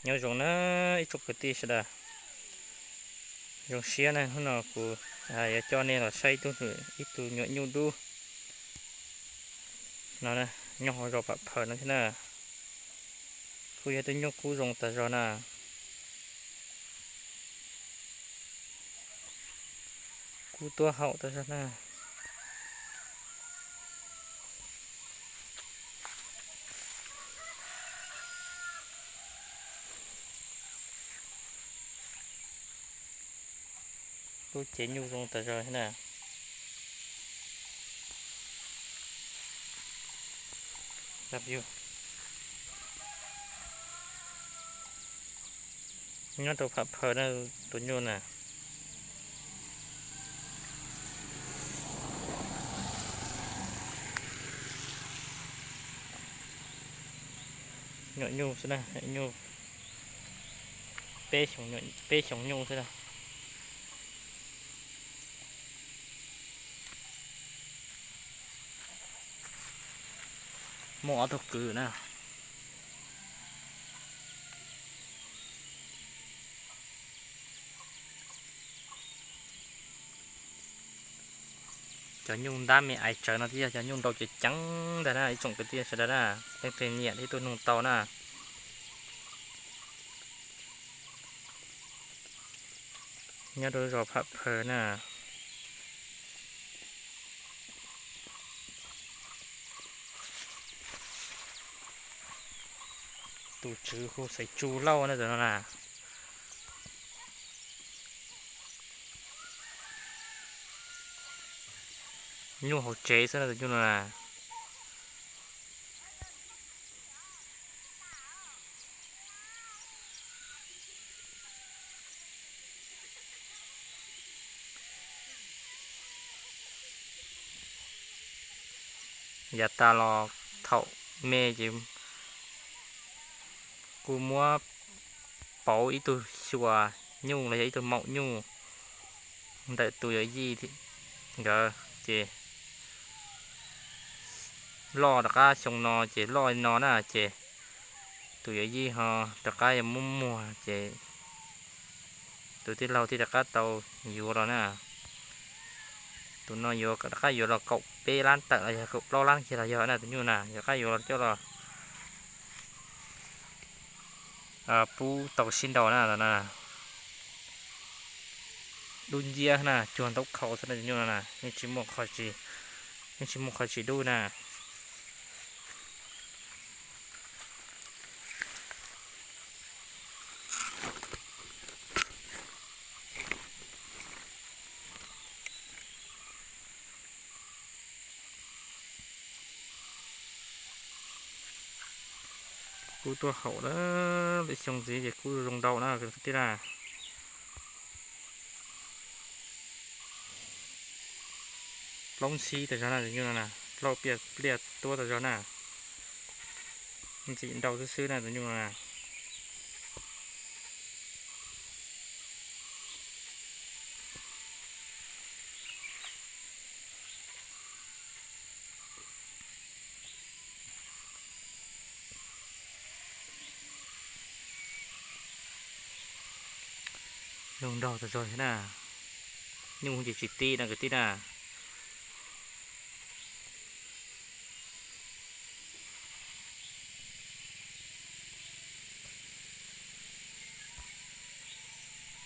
Nyob zoo na ib tsoom kwv tij sawv daws, zoo siab na, hnub no kuv yuav coj nej los saib ib tug, ib tug nyuam nyuj dub no, nyob hauv zos Pham Phaws no thiab na. Kuj yog tus nyuj kub zoo tas zog na, kub tuab haum tas zog na. Lub cev nyuj zoo tas zog na. Nyob rau Pham Phaws na, tus nyuj na. Nyuam nyuj xwb na, nyuj peb xyoos nyuj xwb na. Muaj ob tug kwv na. Cov nyuj ntab me ais tsawv no twb yog cov nyuj nrau ceev ceev ntag na ib tsoom kwv tij sawv daws na, leej twg nyiam thiab tuaj nug tau na. Nyob rau zos Pham Phaws na. Tus tswv hu Xaiv Tsu Lauj na tus no na. Nyuj hauv tsev xwb na tus nyuj no na. Yav tas los thaum me ces kuj muab pauv ib tug xyuas nyuj los yog ib tug maum nyuj ntawm tus yawm yij nkawd ces loj rov qab xyoo no ces loj li no na ces tus yawm yij ho rov qab yuav muab muag ces tus tij laug thiaj rov qab tau yuav los na. Tus no yuav rov qab yuav los kaum peb lab tawm los yog kaum plaub lab kiag los yog na tus nyuj na, yuav rov qab yuav los coj los pub tau sib nraus na. Dub nciab na, cuag ntaub khau xwb na tus nyuj no na, yeej tsis muaj qhov tsis dub na. Kub tuaj haum lawm, lwm xyoo ntxiv ces kub zoo ntau na kwv tij na. Plaub ntxhib tas zog na tus nyuj no na, plaub pliaj tuab tas zog na. Ntxim ntau xwb xwb na tus nyuj no na. Zoo nraug tas zog thiab na. Nyuj ces tsis tib na kwv tij na.